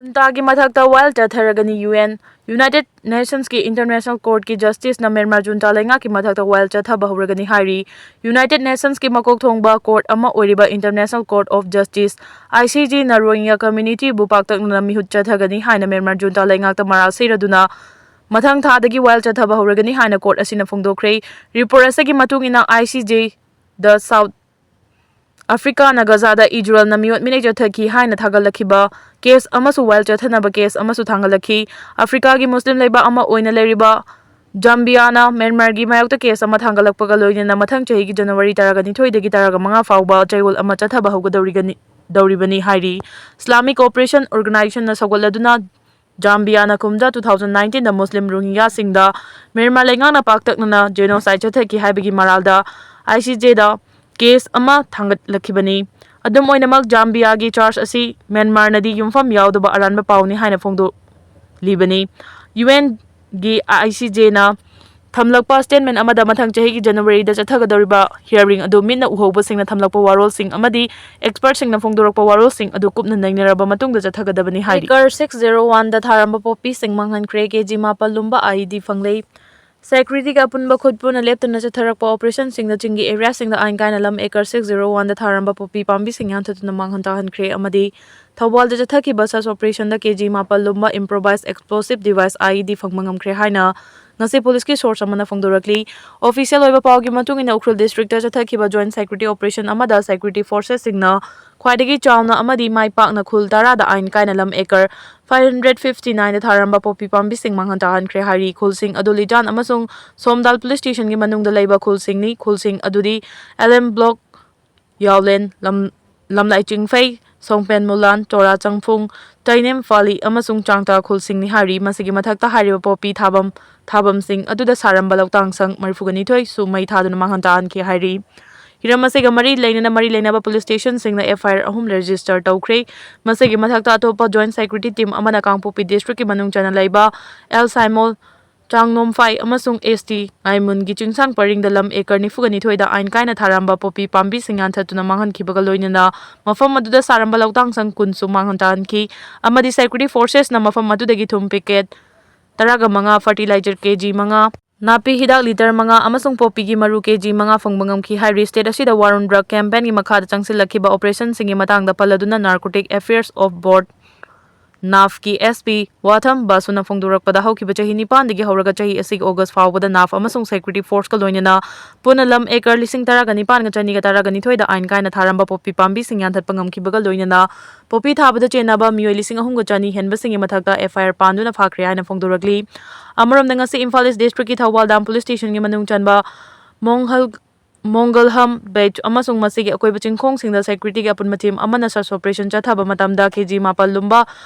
Juntaꯒꯤ ꯃꯊꯛꯇ ꯋꯥꯌꯦꯜ ꯆꯠꯊꯔꯒꯅꯤ꯫ UN, United Nationsꯀꯤ International Courtꯀꯤ Justiceꯅ ꯃ꯭ꯌꯥꯟꯃꯥꯔ junta ꯂꯩꯉꯥꯛꯀꯤ ꯃꯊꯛꯇ ꯋꯥꯌꯦꯜ ꯆꯠꯊꯕ ꯍꯧꯔꯒꯅꯤ ꯍꯥꯏꯔꯤ꯫ United Nationsꯀꯤ ꯃꯀꯣꯛ ꯊꯣꯡꯕ court ꯑꯃ ꯑꯣꯏꯔꯤꯕ International Court of Justice, ICJꯅ ꯔꯣꯍꯤꯡꯒ꯭ꯌꯥ communityꯕꯨ ꯄꯥꯛꯇꯛꯅꯅ ꯃꯤꯍꯨꯠ ꯆꯠꯊꯒꯅꯤ ꯍꯥꯏꯅ ꯃ꯭ꯌꯥꯟꯃꯥꯔ junta ꯂꯩꯉꯥꯛꯇ ꯃꯔꯥꯜ ꯁꯤꯔꯗꯨꯅ ꯃꯊꯪ ꯊꯥꯗꯒꯤ ꯋꯥꯌꯦꯜ ꯆꯠꯊꯕ ꯍꯧꯔꯒꯅꯤ ꯍꯥꯏꯅ court ꯑꯁꯤꯅ ꯐꯣꯡꯗꯣꯛꯈ꯭ꯔꯦ꯫ Report ꯑꯁꯤꯒꯤ ꯃꯇꯨꯡ ꯏꯟꯅ, ICJꯗ South Africaꯅ ꯒꯖꯥꯗ ꯏꯖꯔꯦꯜꯅ ꯃꯤꯑꯣꯠ ꯃꯤꯅꯩ ꯆꯠꯊꯈꯤ ꯍꯥꯏꯅ ꯊꯥꯒꯠꯂꯛꯈꯤꯕ case ꯑꯃꯁꯨ ꯋꯥꯌꯦꯜ ꯆꯠꯊꯅꯕ case ꯑꯃꯁꯨ ꯊꯥꯡꯒꯠꯂꯛꯈꯤ꯫ Africaꯒꯤ Muslim ꯂꯩꯕꯥꯛ ꯑꯃ ꯑꯣꯏꯅ ꯂꯩꯔꯤꯕ Zambiaꯅ ꯃ꯭ꯌꯥꯟꯃꯥꯔꯒꯤ ꯃꯥꯌꯣꯛꯇ case ꯑꯃ ꯊꯥꯡꯒꯠꯂꯛꯄꯒ ꯂꯣꯏꯅꯅ ꯃꯊꯪ ꯆꯍꯤꯒꯤ January ꯇꯔꯥꯒ ꯅꯤꯊꯣꯏꯗꯒꯤ ꯇꯔꯥꯒ ꯃꯉꯥ ꯐꯥꯎꯕ ꯆꯌꯣꯜ ꯑꯃ ꯆꯠꯊꯕ ꯍꯧꯒꯗꯧꯔꯤꯒꯅꯤ, ꯗꯧꯔꯤꯕꯅꯤ ꯍꯥꯏꯔꯤ꯫ Islamic Cooperation Organizationꯅ ꯁꯧꯒꯠꯂꯗꯨꯅ Zambiaꯅ ꯀꯨꯝꯖꯥ two thousand nineteenꯗ Muslim ꯔꯣꯍꯤꯡꯒ꯭ꯌꯥꯁꯤꯡꯗ ꯃ꯭ꯌꯥꯟꯃꯥꯔ ꯂꯩꯉꯥꯛꯅ ꯄꯥꯛꯇꯛꯅꯅ genocide ꯆꯠꯊꯈꯤ ꯍꯥꯏꯕꯒꯤ ꯃꯔꯥꯜꯗ ICJꯗ case ꯑꯃ ꯊꯥꯡꯒꯠꯂꯛꯈꯤꯕꯅꯤ꯫ ꯑꯗꯨꯝ ꯑꯣꯏꯅꯃꯛ, Zambiaꯒꯤ charge ꯑꯁꯤ ꯃ꯭ꯌꯥꯟꯃꯥꯔꯅꯗꯤ ꯌꯨꯝꯐꯝ ꯌꯥꯎꯗꯕ ꯑꯔꯥꯟꯕ ꯄꯥꯎꯅꯤ ꯍꯥꯏꯅ ꯐꯣꯡꯗꯣꯛꯂꯤꯕꯅꯤ꯫ UNꯒꯤ ICJꯅ ꯊꯝꯂꯛꯄ statement ꯑꯃꯗ ꯃꯊꯪ ꯆꯍꯤꯒꯤ Januaryꯗ ꯆꯠꯊꯒꯗꯧꯔꯤꯕ hearing ꯑꯗꯨ ꯃꯤꯠꯅ ꯎꯍꯧꯕꯁꯤꯡꯅ ꯊꯝꯂꯛꯄ ꯋꯥꯔꯣꯜꯁꯤꯡ ꯑꯃꯗꯤ expertꯁꯤꯡꯅ ꯐꯣꯡꯗꯣꯔꯛꯄ ꯋꯥꯔꯣꯜꯁꯤꯡ ꯑꯗꯨ ꯀꯨꯞꯅ ꯅꯩꯅꯔꯕ ꯃꯇꯨꯡꯗ ꯆꯠꯊꯒꯗꯕꯅꯤ ꯍꯥꯏꯔꯤ꯫ Acre six zero oneꯗ ꯊꯥꯔꯝꯕ ꯄꯣꯄꯤꯁꯤꯡ ꯃꯥꯡꯍꯟꯈ꯭ꯔꯦ꯫ KG ꯃꯥꯄꯜ ꯂꯨꯝꯕ IED ꯐꯪꯂꯦ꯫ Securityꯒ ꯑꯄꯨꯟꯕ ꯈꯨꯠ ꯄꯨꯟꯅ ꯂꯦꯞꯇꯅ ꯆꯠꯊꯔꯛꯄ operationꯁꯤꯡꯗ ꯆꯤꯡꯒꯤ areaꯁꯤꯡꯗ ꯑꯥꯏꯟ ꯀꯥꯏꯅ ꯂꯝ acre six zero oneꯗ ꯊꯥꯔꯝꯕ ꯄꯣꯄꯤ ꯄꯥꯝꯕꯤꯁꯤꯡ ꯌꯥꯟꯊꯠꯇꯨꯅ ꯃꯥꯡꯍꯟ ꯇꯥꯛꯍꯟꯈ꯭ꯔꯦ ꯑꯃꯗꯤ ꯊꯧꯕꯥꯜꯗ ꯆꯠꯊꯈꯤꯕ search operationꯗ KG ꯃꯥꯄꯜ ꯂꯨꯝꯕ improvised explosive device IED ꯐꯪꯕ ꯉꯝꯈ꯭ꯔꯦ ꯍꯥꯏꯅ ꯉꯁꯤ policeꯀꯤ source ꯑꯃꯅ ꯐꯣꯡꯗꯣꯔꯛꯂꯤ꯫ Official ꯑꯣꯏꯕ ꯄꯥꯎꯒꯤ ꯃꯇꯨꯡ ꯏꯟꯅ, ꯎꯈ꯭ꯔꯨꯜ districtꯇ ꯆꯠꯊꯈꯤꯕ joint security operation ꯑꯃꯗ security forcesꯁꯤꯡꯅ ꯈ꯭ꯋꯥꯏꯗꯒꯤ ꯆꯥꯎꯅ ꯑꯃꯗꯤ ꯃꯥꯏ ꯄꯥꯛꯅ ꯈꯨꯜ ꯇꯔꯥꯗ ꯑꯥꯏꯟ ꯀꯥꯏꯅ ꯂꯝ acre five hundred fifty nineꯗ ꯊꯥꯔꯝꯕ ꯄꯣꯄꯤ ꯄꯥꯝꯕꯤꯁꯤꯡ ꯃꯥꯡꯍꯟ ꯇꯥꯛꯍꯟꯈ꯭ꯔꯦ ꯍꯥꯏꯔꯤ꯫ ꯈꯨꯜꯁꯤꯡ ꯑꯗꯨ ꯂꯤꯇꯥꯟ ꯑꯃꯁꯨꯡ ꯁꯣꯝꯗꯥꯜ police stationꯒꯤ ꯃꯅꯨꯡꯗ ꯂꯩꯕ ꯈꯨꯜꯁꯤꯡꯅꯤ꯫ ꯈꯨꯜꯁꯤꯡ ꯑꯗꯨꯗꯤ LM Block, ꯌꯥꯎꯂꯦꯟ, ꯂꯝ-, ꯂꯝꯂꯥꯏ ꯆꯤꯡꯐꯩ, ꯁꯣꯡꯄꯦꯟ ꯃꯨꯂꯥꯟ, ꯆꯣꯔꯥ ꯆꯪꯐꯨꯡ, ꯇꯩꯅꯦꯝ ꯐꯥꯂꯤ ꯑꯃꯁꯨꯡ ꯆꯥꯡꯇꯥ ꯈꯨꯜꯁꯤꯡꯅꯤ ꯍꯥꯏꯔꯤ꯫ ꯃꯁꯤꯒꯤ ꯃꯊꯛꯇ ꯍꯥꯏꯔꯤꯕ ꯄꯣꯄꯤ ꯊꯥꯐꯝ, ꯊꯥꯐꯝꯁꯤꯡ ꯑꯗꯨꯗ ꯁꯥꯔꯝꯕ ꯂꯧꯇꯥꯡ ꯁꯪ ꯃꯔꯤꯐꯨꯒ ꯅꯤꯊꯣꯏ ꯁꯨ ꯃꯩ ꯊꯥꯗꯨꯅ ꯃꯥꯡꯍꯟ ꯇꯥꯍꯟꯈꯤ ꯍꯥꯏꯔꯤ꯫ ꯍꯤꯔꯝ ꯑꯁꯤꯒ ꯃꯔꯤ ꯂꯩꯅꯅ ꯃꯔꯤ ꯂꯩꯅꯕ police stationꯁꯤꯡꯅ F I R ꯑꯍꯨꯝ register ꯇꯧꯈ꯭ꯔꯦ꯫ ꯃꯁꯤꯒꯤ ꯃꯊꯛꯇ ꯑꯇꯣꯞꯄ Joint Security Team ꯑꯃꯅ ꯀꯥꯡꯄꯣꯛꯄꯤ districtꯀꯤ ꯃꯅꯨꯡ ꯆꯟꯅ ꯂꯩꯕ ꯑꯦꯜ ꯁꯥꯏꯃꯣꯜ, ꯆꯥꯡꯅꯣꯝꯐꯥꯏ ꯑꯃꯁꯨꯡ ꯑꯦꯁ ꯇꯤ ꯉꯥꯏꯃꯨꯟꯒꯤ ꯆꯤꯡꯁꯥꯡ ꯄꯔꯤꯡꯗ ꯂꯝ acre ꯅꯤꯐꯨꯒ ꯅꯤꯊꯣꯏꯗ ꯑꯥꯏꯟ ꯀꯥꯏꯅ ꯊꯥꯔꯝꯕ ꯄꯣꯄꯤ ꯄꯥꯝꯕꯤꯁꯤꯡ ꯌꯥꯟꯊꯠꯇꯨꯅ ꯃꯥꯡꯍꯟꯈꯤꯕꯒ ꯂꯣꯏꯅꯅ ꯃꯐꯝ ꯑꯗꯨꯗ ꯁꯥꯔꯝꯕ ꯂꯧꯇꯥꯡ ꯁꯪ ꯀꯨꯟꯁꯨ ꯃꯥꯡꯍꯟ ꯇꯥꯍꯟꯈꯤ ꯑꯃꯗꯤ security forcesꯅ ꯃꯐꯝ ꯑꯗꯨꯗꯒꯤ ꯊꯨꯝ packet ꯇꯔꯥꯒ ꯃꯉꯥ, fertilizer K G ꯃꯉꯥ, ꯅꯥꯄꯤ ꯍꯤꯗꯥꯛ litre ꯃꯉꯥ ꯑꯃꯁꯨꯡ ꯄꯣꯄꯤꯒꯤ ꯃꯔꯨ K G ꯃꯉꯥ ꯐꯪꯕ ꯉꯝꯈꯤ ꯍꯥꯏꯔꯤ꯫ State ꯑꯁꯤꯗ War on Drug campaignꯒꯤ ꯃꯈꯥꯗ ꯆꯪꯁꯤꯜꯂꯛꯈꯤꯕ operationꯁꯤꯡꯒꯤ ꯃꯇꯥꯡꯗ ꯄꯜꯂꯗꯨꯅ Narcotic Affairs of Board, NAFꯀꯤ S P ꯋꯥꯊꯝ ꯕꯥꯁꯨꯅ ꯐꯣꯡꯗꯣꯔꯛꯄꯗ ꯍꯧꯈꯤꯕ ꯆꯍꯤ ꯅꯤꯄꯥꯟꯗꯒꯤ ꯍꯧꯔꯒ ꯆꯍꯤ ꯑꯁꯤꯒꯤ August ꯐꯥꯎꯕꯗ NAF ꯑꯃꯁꯨꯡ security forceꯀ ꯂꯣꯏꯅꯅ ꯄꯨꯟꯅ ꯂꯝ acre ꯂꯤꯁꯤꯡ ꯇꯔꯥꯒ ꯅꯤꯄꯥꯟꯒ ꯆꯅꯤꯒ ꯇꯔꯥꯒ ꯅꯤꯊꯣꯏꯗ ꯑꯥꯏꯟ ꯀꯥꯏꯅ ꯊꯥꯔꯝꯕ ꯄꯣꯄꯤ ꯄꯥꯝꯕꯤꯁꯤꯡ ꯌꯥꯟꯊꯠꯄ ꯉꯝꯈꯤꯕꯒ ꯂꯣꯏꯅꯅ ꯄꯣꯄꯤ ꯊꯥꯕꯗ ꯆꯦꯟꯅꯕ ꯃꯤꯑꯣꯏ ꯂꯤꯁꯤꯡ ꯑꯍꯨꯝꯒ ꯆꯅꯤ ꯍꯦꯟꯕꯁꯤꯡꯒꯤ ꯃꯊꯛꯇ F I R ꯄꯥꯟꯗꯨꯅ ꯐꯥꯈ꯭ꯔꯦ ꯍꯥꯏꯅ ꯐꯣꯡꯗꯣꯔꯛꯂꯤ꯫ ꯑꯃꯔꯣꯝꯗ ꯉꯁꯤ ꯏꯝꯐꯥꯜ East districtꯀꯤ ꯊꯧꯕꯥꯜ ꯗꯥꯝ police stationꯒꯤ ꯃꯅꯨꯡ ꯆꯟꯕ ꯃꯣꯡꯍꯜ ꯃꯣꯡꯒꯜꯍꯝ beach ꯑꯃꯁꯨꯡ ꯃꯁꯤꯒꯤ ꯑꯀꯣꯏꯕ ꯆꯤꯡꯈꯣꯡꯁꯤꯡꯗ securityꯒꯤ ꯑꯄꯨꯟꯕ team ꯑꯃꯅ search operation ꯆꯠꯊꯕ ꯃꯇꯝꯗ K G ꯃꯥꯄꯜ ꯂꯨꯝꯕ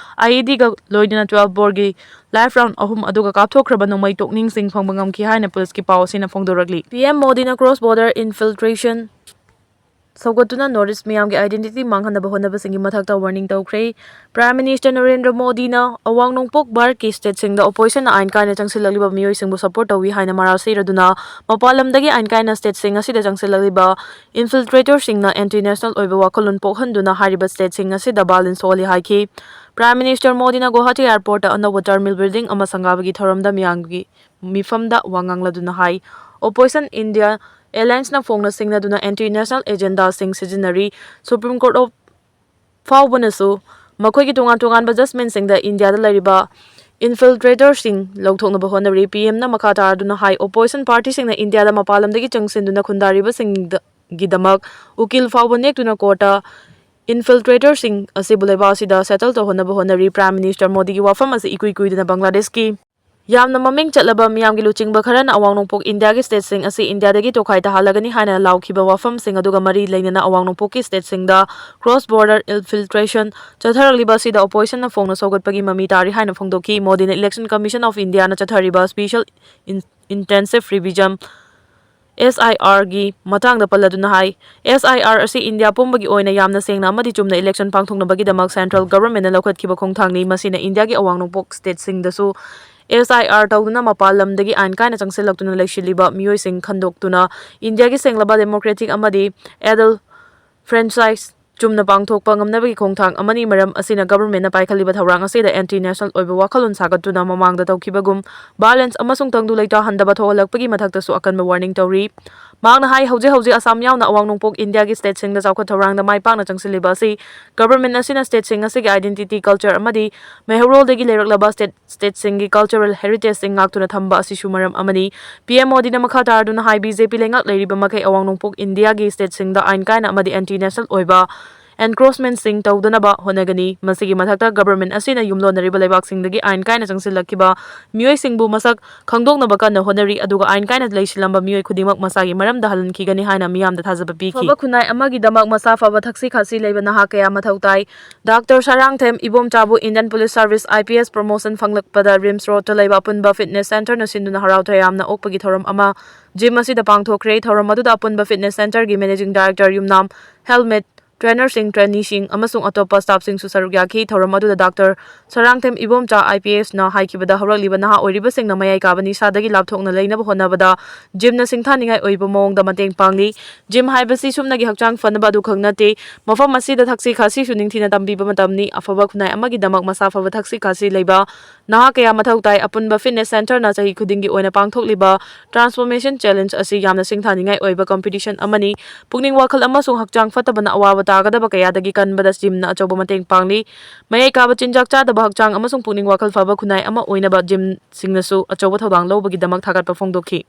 IEDꯒ ꯂꯣꯏꯅꯅ twelve boreꯒꯤ live round ꯑꯍꯨꯝ ꯑꯗꯨꯒ ꯀꯥꯞꯊꯣꯛꯈ꯭ꯔꯕ ꯅꯣꯡꯃꯩ ꯇꯣꯛꯅꯤꯡꯁꯤꯡ ꯐꯪꯕ ꯉꯝꯈꯤ ꯍꯥꯏꯅ policeꯀꯤ ꯄꯥꯎ ꯑꯁꯤꯅ ꯐꯣꯡꯗꯣꯔꯛꯂꯤ꯫ P M ꯃꯣꯗꯤꯅ cross border infiltration ꯁꯧꯒꯠꯇꯨꯅ North East ꯃꯤꯌꯥꯝꯒꯤ identity ꯃꯥꯡꯍꯟꯅꯕ ꯍꯣꯠꯅꯕꯁꯤꯡꯒꯤ ꯃꯊꯛꯇ warning ꯇꯧꯈ꯭ꯔꯦ꯫ Prime Minister ꯅꯔꯦꯟꯗ꯭ꯔ ꯃꯣꯗꯤꯅ ꯑꯋꯥꯡ ꯅꯣꯡꯄꯣꯛ ꯚꯥꯔꯠꯀꯤ stateꯁꯤꯡꯗ operationꯅ ꯑꯥꯏꯟ ꯀꯥꯏꯅ ꯆꯪꯁꯤꯜꯂꯛꯂꯤꯕ ꯃꯤꯑꯣꯏꯁꯤꯡꯕꯨ support ꯇꯧꯏ ꯍꯥꯏꯅ ꯃꯔꯥꯜ ꯁꯤꯔꯗꯨꯅ ꯃꯄꯥꯟ ꯂꯝꯗꯒꯤ ꯑꯥꯏꯟ ꯀꯥꯏꯅ stateꯁꯤꯡ ꯑꯁꯤꯗ ꯆꯪꯁꯤꯜꯂꯛꯂꯤꯕ infiltratorꯁꯤꯡꯅ anti national ꯑꯣꯏꯕ ꯋꯥꯈꯜꯂꯣꯟ ꯄꯣꯛꯍꯟꯗꯨꯅ ꯍꯥꯏꯔꯤꯕ stateꯁꯤꯡ ꯑꯁꯤꯗ ꯕꯥꯂꯤꯟ ꯁꯣꯛꯍꯜꯂꯤ ꯍꯥꯏꯈꯤ꯫ Prime Minister ꯃꯣꯗꯤꯅ ꯒꯨꯋꯥꯍꯥꯇꯤ airportꯇ ꯑꯅꯧꯕ terminal building ꯑꯃ ꯁꯪꯒꯥꯕꯒꯤ ꯊꯧꯔꯝꯗ ꯃꯤꯌꯥꯝꯒꯤ ꯃꯤꯐꯝꯗ ꯋꯥ ꯉꯥꯡꯂꯗꯨꯅ ꯍꯥꯏ, Opposition India Allianceꯅ ꯐꯣꯡꯅ ꯁꯤꯡꯅꯗꯨꯅ anti national agendaꯁꯤꯡ ꯁꯤꯖꯤꯟꯅꯔꯤ꯫ Supreme Court of ꯐꯥꯎꯕꯅꯁꯨ ꯃꯈꯣꯏꯒꯤ ꯇꯣꯉꯥꯟ ꯇꯣꯉꯥꯟꯕ judgmentꯁꯤꯡꯗ ꯏꯟꯗꯤꯌꯥꯗ ꯂꯩꯔꯤꯕ infiltratorꯁꯤꯡ ꯂꯧꯊꯣꯛꯅꯕ ꯍꯣꯠꯅꯔꯤ꯫ P Mꯅ ꯃꯈꯥ ꯇꯥꯔꯗꯨꯅ ꯍꯥꯏ, Opposition partyꯁꯤꯡꯅ ꯏꯟꯗꯤꯌꯥꯗ ꯃꯄꯥꯟ ꯂꯝꯗꯒꯤ ꯆꯪꯁꯤꯟꯗꯨꯅ ꯈꯨꯟꯗꯥꯔꯤꯕꯁꯤꯡꯒꯤꯗꯃꯛ ꯎꯀꯤꯜ ꯐꯥꯎꯕ ꯅꯦꯛꯇꯨꯅ courtꯇ infiltratorꯁꯤꯡ ꯑꯁꯤꯕꯨ ꯂꯩꯕꯥꯛ ꯑꯁꯤꯗ settle ꯇꯧꯍꯟꯅꯕ ꯍꯣꯠꯅꯔꯤ꯫ Prime Minister ꯃꯣꯗꯤꯒꯤ ꯋꯥꯐꯝ ꯑꯁꯤ ꯏꯀꯨꯏ ꯀꯨꯏꯗꯅ ꯕꯪꯒ꯭ꯂꯥꯗꯦꯁꯀꯤ ꯌꯥꯝꯅ ꯃꯃꯤꯡ ꯆꯠꯂꯕ ꯃꯤꯌꯥꯝꯒꯤ ꯂꯨꯆꯤꯡꯕ ꯈꯔꯅ ꯑꯋꯥꯡ ꯅꯣꯡꯄꯣꯛ ꯏꯟꯗꯤꯌꯥꯒꯤ stateꯁꯤꯡ ꯑꯁꯤ ꯏꯟꯗꯤꯌꯥꯗꯒꯤ ꯇꯣꯈꯥꯏ ꯇꯥꯍꯜꯂꯒꯅꯤ ꯍꯥꯏꯅ ꯂꯥꯎꯈꯤꯕ ꯋꯥꯐꯝꯁꯤꯡ ꯑꯗꯨꯒ ꯃꯔꯤ ꯂꯩꯅꯅ ꯑꯋꯥꯡ ꯅꯣꯡꯄꯣꯛꯀꯤ stateꯁꯤꯡꯗ cross border infiltration ꯆꯠꯊꯔꯛꯂꯤꯕ ꯑꯁꯤꯗ oppositionꯅ ꯐꯣꯡꯅ ꯁꯧꯒꯠꯄꯒꯤ ꯃꯃꯤ ꯇꯥꯔꯤ ꯍꯥꯏꯅ ꯐꯣꯡꯗꯣꯛꯈꯤ꯫ ꯃꯣꯗꯤꯅ Election Commission of Indiaꯅ ꯆꯠꯊꯔꯤꯕ special in-, intensive revision ꯑꯦꯁ ꯑꯥꯏ ꯑꯥꯔꯒꯤ ꯃꯇꯥꯡꯗ ꯄꯜꯂꯗꯨꯅ ꯍꯥꯏ, ꯑꯦꯁ ꯑꯥꯏ ꯑꯥꯔ ꯑꯁꯤ ꯏꯟꯗꯤꯌꯥ ꯄꯨꯝꯕꯒꯤ ꯑꯣꯏꯅ ꯌꯥꯝꯅ ꯁꯦꯡꯅ ꯑꯃꯗꯤ ꯆꯨꯝꯅ ꯏꯂꯦꯛꯁꯟ ꯄꯥꯡꯊꯣꯛꯅꯕꯒꯤꯗꯃꯛ ꯁꯦꯟꯇ꯭ꯔꯦꯜ ꯒꯚꯔꯟꯃꯦꯟꯠꯅ ꯂꯧꯈꯠꯈꯤꯕ ꯈꯣꯡꯊꯥꯡꯅꯤ꯫ ꯃꯁꯤꯅ ꯏꯟꯗꯤꯌꯥꯒꯤ ꯑꯋꯥꯡ ꯅꯣꯡꯄꯣꯛ ꯁ꯭ꯇꯦꯠꯁꯤꯡꯗꯁꯨ ꯑꯦꯁ ꯑꯥꯏ ꯑꯥꯔ ꯇꯧꯗꯨꯅ ꯃꯄꯥꯟ ꯂꯝꯗꯒꯤ ꯑꯥꯏꯟ ꯀꯥꯏꯅ ꯆꯪꯁꯤꯜꯂꯛꯇꯨꯅ ꯂꯩꯁꯤꯜꯂꯤꯕ ꯃꯤꯑꯣꯏꯁꯤꯡ ꯈꯟꯗꯣꯛꯇꯨꯅ ꯏꯟꯗꯤꯌꯥꯒꯤ ꯁꯦꯡꯂꯕ ꯗꯦꯃꯣꯀ꯭ꯔꯦꯇꯤꯛ ꯑꯃꯗꯤ ꯑꯦꯗꯜ ꯐ꯭ꯔꯦꯟꯆꯥꯏꯁ ꯆꯨꯝꯅ ꯄꯥꯡꯊꯣꯛꯄ ꯉꯝꯅꯕꯒꯤ ꯈꯣꯡꯊꯥꯡ ꯑꯃꯅꯤ꯫ ꯃꯔꯝ ꯑꯁꯤꯅ ꯒꯚꯔꯟꯃꯦꯟꯠꯅ ꯄꯥꯏꯈꯠꯂꯤꯕ ꯊꯧꯔꯥꯡ ꯑꯁꯤꯗ ꯑꯦꯟꯇꯤ ꯅꯦꯁꯅꯦꯜ ꯑꯣꯏꯕ ꯋꯥꯈꯜꯂꯣꯟ ꯁꯥꯒꯠꯇꯨꯅ ꯃꯃꯥꯡꯗ ꯇꯧꯈꯤꯕꯒꯨꯝ ꯚꯥꯏꯑꯣꯂꯦꯟꯁ ꯑꯃꯁꯨꯡ ꯇꯪꯗꯨ ꯂꯩꯇꯥꯍꯟꯗꯕ ꯊꯣꯛꯍꯜꯂꯛꯄꯒꯤ ꯃꯊꯛꯇꯁꯨ ꯑꯀꯟꯕ ꯋꯥꯔꯅꯤꯡ ꯇꯧꯔꯤ꯫ ꯃꯍꯥꯛꯅ ꯍꯥꯏ, ꯍꯧꯖꯤꯛ ꯍꯧꯖꯤꯛ ꯑꯁꯥꯝ ꯌꯥꯎꯅ ꯑꯋꯥꯡ ꯅꯣꯡꯄꯣꯛ ꯏꯟꯗꯤꯌꯥꯒꯤ ꯁ꯭ꯇꯦꯠꯁꯤꯡꯗ ꯆꯥꯎꯈꯠ ꯊꯧꯔꯥꯡꯗ ꯃꯥꯏ ꯄꯥꯛꯅ ꯆꯪꯁꯤꯜꯂꯤꯕ ꯑꯁꯤ ꯒꯚꯔꯟꯃꯦꯟꯠ ꯑꯁꯤꯅ ꯁ꯭ꯇꯦꯠꯁꯤꯡ ꯑꯁꯤꯒꯤ identity, culture ꯑꯃꯗꯤ ꯃꯩꯍꯧꯔꯣꯜꯗꯒꯤ ꯂꯩꯔꯛꯂꯕ ꯁ꯭ꯇꯦꯠ, ꯁ꯭ꯇꯦꯠꯁꯤꯡꯒꯤ cultural heritageꯁꯤꯡ ꯉꯥꯛꯇꯨꯅ ꯊꯝꯕ ꯑꯁꯤꯁꯨ ꯃꯔꯝ ꯑꯃꯅꯤ꯫ ꯄꯤ ꯑꯦꯝ ꯃꯣꯗꯤꯅ ꯃꯈꯥ ꯇꯥꯔꯗꯨꯅ ꯍꯥꯏ, ꯕꯤ ꯖꯦ ꯄꯤ ꯂꯩꯉꯥꯛ ꯂꯩꯔꯤꯕ ꯃꯈꯩ ꯑꯋꯥꯡ ꯅꯣꯡꯄꯣꯛ ꯏꯟꯗꯤꯌꯥꯒꯤ ꯁ꯭ꯇꯦꯠꯁꯤꯡꯗ ꯑꯥꯏꯟ ꯀꯥꯏꯅ ꯑꯃꯗꯤ ꯑꯦꯟꯇꯤ ꯅꯦꯁꯅꯦꯜ ꯑꯣꯏꯕ ꯑꯦꯟꯀ꯭ꯔꯣꯆꯃꯦꯟꯠꯁꯤꯡ ꯇꯧꯗꯅꯕ ꯍꯣꯠꯅꯒꯅꯤ꯫ ꯃꯁꯤꯒꯤ ꯃꯊꯛꯇ ꯒꯚꯔꯟꯃꯦꯟꯠ ꯑꯁꯤꯅ ꯌꯨꯝꯂꯣꯟꯅꯔꯤꯕ ꯂꯩꯕꯥꯛꯁꯤꯡꯗꯒꯤ ꯑꯥꯏꯟ ꯀꯥꯏꯅ ꯆꯪꯁꯤꯜꯂꯛꯈꯤꯕ ꯃꯤꯑꯣꯏꯁꯤꯡꯕꯨ ꯃꯁꯛ ꯈꯪꯗꯣꯛꯅꯕ ꯀꯟꯅ ꯍꯣꯠꯅꯔꯤ, ꯑꯗꯨꯒ ꯑꯥꯏꯟ ꯀꯥꯏꯅ ꯂꯩꯁꯤꯜꯂꯝꯕ ꯃꯤꯑꯣꯏ ꯈꯨꯗꯤꯡꯃꯛ ꯃꯁꯥꯒꯤ ꯃꯔꯝꯗ ꯍꯜꯍꯟꯈꯤꯒꯅꯤ ꯍꯥꯏꯅ ꯃꯤꯌꯥꯝꯗ ꯊꯥꯖꯕ ꯄꯤꯈꯤ꯫ ꯑꯐꯕ ꯈꯨꯟꯅꯥꯏ ꯑꯃꯒꯤꯗꯃꯛ ꯃꯁꯥ ꯐꯕ ꯊꯛꯁꯤ ꯈꯥꯁꯤ ꯂꯩꯕ ꯅꯍꯥ ꯀꯌꯥ ꯃꯊꯧ ꯇꯥꯏ꯫ ꯗꯥꯛꯇꯔ ꯁꯔꯥꯡꯊꯦꯝ ꯏꯕꯣꯝꯆꯥꯕꯨ Indian Police Service, I P S, promotion ꯐꯪꯂꯛꯄꯗ ꯔꯤꯝꯁ ꯔꯣꯗꯇ ꯂꯩꯕ ꯑꯄꯨꯟꯕ ꯐꯤꯠꯅꯦꯁ ꯁꯦꯟꯇꯔꯅ ꯁꯤꯟꯗꯨꯅ ꯍꯔꯥꯎ ꯇꯌꯥꯝꯅ ꯑꯣꯛꯄꯒꯤ ꯊꯧꯔꯝ ꯑꯃ ꯖꯤꯝ ꯑꯁꯤꯗ ꯄꯥꯡꯊꯣꯛꯈ꯭ꯔꯦ꯫ ꯊꯧꯔꯝ ꯑꯗꯨꯗ ꯑꯄꯨꯟꯕ ꯐꯤꯠꯅꯦꯁ ꯁꯦꯟꯇꯔꯒꯤ ꯃꯦꯅꯦꯖꯤꯡ ꯗꯥꯏꯔꯦꯛꯇꯔ ꯌꯨꯝꯅꯥꯝ ꯍꯦꯜꯃꯦꯠ, ꯇ꯭ꯔꯦꯅꯔꯁꯤꯡ, ꯇ꯭ꯔꯦꯅꯤꯁꯤꯡ ꯑꯃꯁꯨꯡ ꯑꯇꯣꯞꯄ ꯁ꯭ꯇꯥꯐꯁꯤꯡꯁꯨ ꯁꯔꯨꯛ ꯌꯥꯈꯤ꯫ ꯊꯧꯔꯝ ꯑꯗꯨꯗ doctor Sarangthem Ibomcha, I P S, ꯅ ꯍꯥꯏꯈꯤꯕꯗ ꯍꯧꯔꯛꯂꯤꯕ ꯅꯍꯥ ꯑꯣꯏꯔꯤꯕꯁꯤꯡꯅ ꯃꯌꯥꯏ ꯀꯥꯕ ꯅꯤꯁꯥꯗꯒꯤ ꯂꯥꯞꯊꯣꯛꯅ ꯂꯩꯅꯕ ꯍꯣꯠꯅꯕꯗ ꯖꯤꯝꯅ ꯁꯤꯡꯊꯥꯅꯤꯡꯉꯥꯏ ꯑꯣꯏꯕ ꯃꯑꯣꯡꯗ ꯃꯇꯦꯡ ꯄꯥꯡꯂꯤ꯫ ꯖꯤꯝ ꯍꯥꯏꯕꯁꯤ ꯁꯨꯞꯅꯒꯤ ꯍꯛꯆꯥꯡ ꯐꯅꯕ ꯑꯗꯨꯈꯛ ꯅꯠꯇꯦ, ꯃꯐꯝ ꯑꯁꯤꯗ ꯊꯛꯁꯤ ꯈꯥꯁꯤꯁꯨ ꯅꯤꯡꯊꯤꯅ ꯇꯝꯕꯤꯕ ꯃꯇꯝꯅꯤ꯫ ꯑꯐꯕ ꯈꯨꯟꯅꯥꯏ ꯑꯃꯒꯤꯗꯃꯛ ꯃꯁꯥ ꯐꯕ ꯊꯛꯁꯤ ꯈꯥꯁꯤ ꯂꯩꯕ ꯅꯍꯥ ꯀꯌꯥ ꯃꯊꯧ ꯇꯥꯏ꯫ ꯑꯄꯨꯟꯕ ꯐꯤꯠꯅꯦꯁ ꯁꯦꯟꯇꯔꯅ ꯆꯍꯤ ꯈꯨꯗꯤꯡꯒꯤ ꯑꯣꯏꯅ ꯄꯥꯡꯊꯣꯛꯂꯤꯕ ꯇ꯭ꯔꯥꯟꯁꯐꯣꯔꯃꯦꯁꯟ ꯆꯦꯂꯦꯟꯖ ꯑꯁꯤ ꯌꯥꯝꯅ ꯁꯤꯡꯊꯥꯅꯤꯡꯉꯥꯏ ꯑꯣꯏꯕ ꯀꯝꯄꯤꯇꯤꯁꯟ ꯑꯃꯅꯤ꯫ ꯄꯨꯛꯅꯤꯡ ꯋꯥꯈꯜ ꯑꯃꯁꯨꯡ ꯍꯛꯆꯥꯡ ꯐꯠꯇꯕꯅ ꯑꯋꯥꯕ ꯇꯥꯒꯗꯕ ꯀꯌꯥꯗꯒꯤ ꯀꯟꯕꯗ ꯖꯤꯝꯅ ꯑꯆꯧꯕ ꯃꯇꯦꯡ ꯄꯥꯡꯂꯤ꯫ ꯃꯌꯥꯏ ꯀꯥꯕ ꯆꯤꯟꯖꯥꯛ ꯆꯥꯗꯕ, ꯍꯛꯆꯥꯡ ꯑꯃꯁꯨꯡ ꯄꯨꯛꯅꯤꯡ ꯋꯥꯈꯜ ꯐꯕ ꯈꯨꯟꯅꯥꯏ ꯑꯃ ꯑꯣꯏꯅꯕ ꯖꯤꯝꯁꯤꯡꯅꯁꯨ ꯑꯆꯧꯕ ꯊꯧꯗꯥꯡ ꯂꯧꯕꯒꯤꯗꯃꯛ ꯊꯥꯒꯠꯄ ꯐꯣꯡꯗꯣꯛꯈꯤ꯫